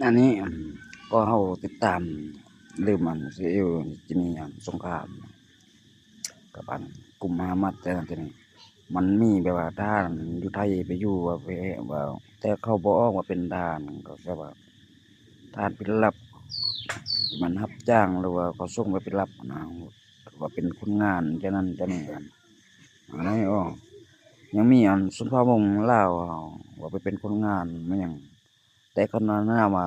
ອັນນີ້ ກໍເຮົາຕິດຕາມເລີ່ມອັນ ອິສຣາເອລ ຈະມີອັນສົງຄາມກັບອັນກຸ່ມຮາມາສ ແຕ່ນັ້ນແຕ່ນີ້ ມັນມີແບບວ່າທະຫານຢູ່ໄທໄປຢູ່ ວ່າ ວ່າ ແຕ່ເຂົາບໍ່ອອກວ່າເປັນທະຫານ ກໍແບບວ່າທະຫານເປັນລັບ ມັນຮັບຈ້າງ ຫຼືວ່າເຂົາສົ່ງໄປເປັນລັບນະ ວ່າເປັນຄົນງານຈາກນັ້ນຈາກນີ້ ອັນນີ້ ອໍ ຍັງມີອັນຊົນເຜົ່າມົ້ງລາວເຮົາ ວ່າໄປເປັນຄົນງານ ແມ່ນຫຍັງ ແຕ່ເຂົາແນະນຳວ່າ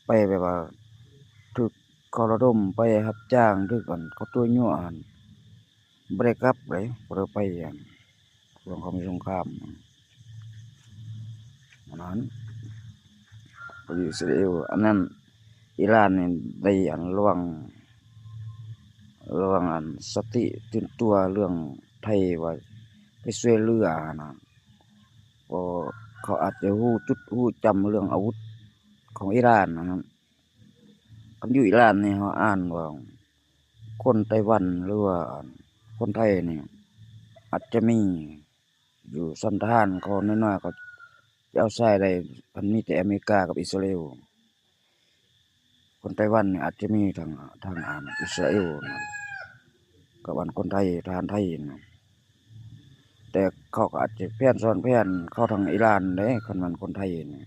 ໄປແບບວ່າຖືກເຂົາລະດົມໄປຮັບຈ້າງ ຖືກອັນເຂົາຕົວະຍົວະຫັ້ນ ບໍ່ໄດ້ກັບເດ້ ບໍ່ໄດ້ໄປອັນຊ່ວງເຂົາມີສົງຄາມ ອັນນັ້ນ ໄປຢູ່ອິສຣາເອລ ອັນນັ້ນ ອີຣານນີ້ໄດ້ອັນລະວັງ ລະວັງອັນສະຕິຕື່ນຕົວເລື່ອງໄທວ່າໄປຊ່ວຍເຫຼືອຫັ້ນນະ ກໍເຂົາອາດຈະຮູ້ຈຸດຮູ້ຈຳເລື່ອງອາວຸດຂອງອີຣານນະ ຄັນຢູ່ອີຣານນີ້ເຮົາອ່ານວ່າຄົນໄຕ້ຫວັນ ຫຼືວ່າຄົນໄທນີ້ອາດຈະມີຢູ່ ຊັ້ນທະຫານເຂົານ້ອຍໆ ເຂົາຈະເອົາໃຊ້ໄດ້ ຄັນມີແຕ່ອາເມລິກາກັບອິສຣາເອລ ຄົນໄຕ້ຫວັນນີ້ອາດຈະມີທາງ ທາງອັນອິສຣາເອລນະ ກັບອັນຄົນໄທ ທະຫານໄທນະ ແຕ່ເຂົາກໍອາດຈະແຜນຊ້ອນແຜນເຂົ້າທາງອີຣານເດ້ ຄັນແມ່ນຄົນໄທນີ້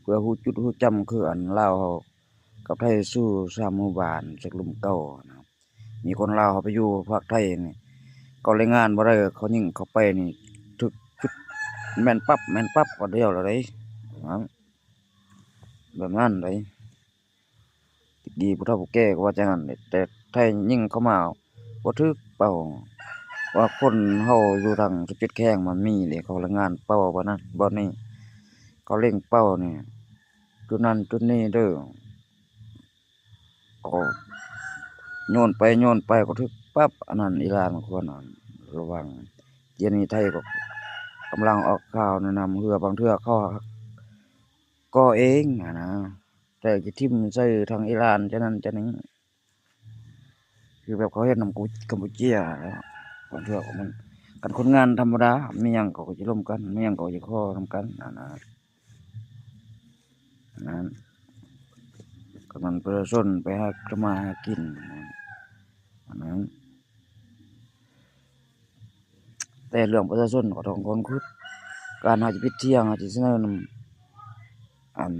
ເພື່ອຮູ້ຈຸດຮູ້ຈຳ ຄືອັນລາວເຮົາກັບໄທສູ້ສາມໝູ່ບ້ານ ເຊກລຸ່ມເກົ່ານະ ມີຄົນລາວເຮົາໄປຢູ່ພາກໄທນີ້ ເຂົາແຮງງານບໍ່ໄດ້ ເຂົາຍິງເຂົ້າໄປນີ້ ຖືກຈຸດແມ່ນປັບ ແມ່ນປັບ ກໍດຽວແລ້ວເດ້ ແບບນັ້ນເດ້. ແຕ່ກີ້ຜູ້ເຖົ້າຜູ້ແກ່ກໍວ່າຈັ່ງນັ້ນແຫຼະ ແຕ່ໄທຍິງເຂົ້າມາບໍ່ຖືກເປົ້າ ວ່າຄົນເຮົາຢູ່ທາງສິບເຈັດແຂວງມັນມີເດ້ ເຂົາລາຍງານເປົ້າບ່ອນນັ້ນບ່ອນນີ້ ເຂົາເລັງເປົ້ານີ້ ຈຸດນັ້ນຈຸດນີ້ເດີ ກໍໂຍນໄປໂຍນໄປກໍຖືກປັບ ອັນນັ້ນອີຣານມັນຄວນລະວັງ ດຽວນີ້ໄທກໍກຳລັງອອກຂ່າວແນະນຳເຮືອ ບາງເທື່ອເຂົາ ກໍເອງຫັ້ນນະ ແຕ່ຈະຖິ້ມໃສ່ທາງອີຣານຈາກນັ້ນຈາກນີ້ ຄືແບບເຂົາເຮັດນຳກັມ ກຳປູເຈຍ ບາງເທື່ອກໍມັນ ຄັນຄົນງານທຳມະດາ ມີຫຍັງເຂົາກໍຈະລົມກັນ ມີຫຍັງເຂົາກໍຈະຂໍນຳກັນຫັ້ນນະ ອັນນັ້ນ ຄັນມັນປະຊາຊົນໄປຫາທຳມາຫາກິນ ອັນນັ້ນ ແຕ່ເລື່ອງປະຊາຊົນກໍຕ້ອງຄົນຄິດ ການເຮົາຈະໄປຖຽງ ເຮົາຈະສະເໜີນຳ ອັນ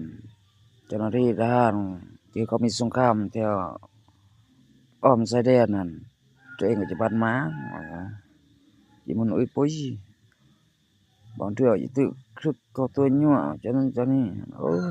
ເຈົ້າໜ້າທີ່ທະຫານ ທີ່ເຂົາມີສົງຄາມແຖວອ້ອມຊາຍແດນຫັ້ນ ຕົວເອງກໍຈະບາດໝາງ ຊິໝຸ່ນອຸ້ຍປຸ້ຍ ບາງເທື່ອຊິຖືກ ຖືກເຂົາຕົວະຍົວະ ຈັ່ງນັ້ນຈັ່ງນີ້ ໂອ້ຍ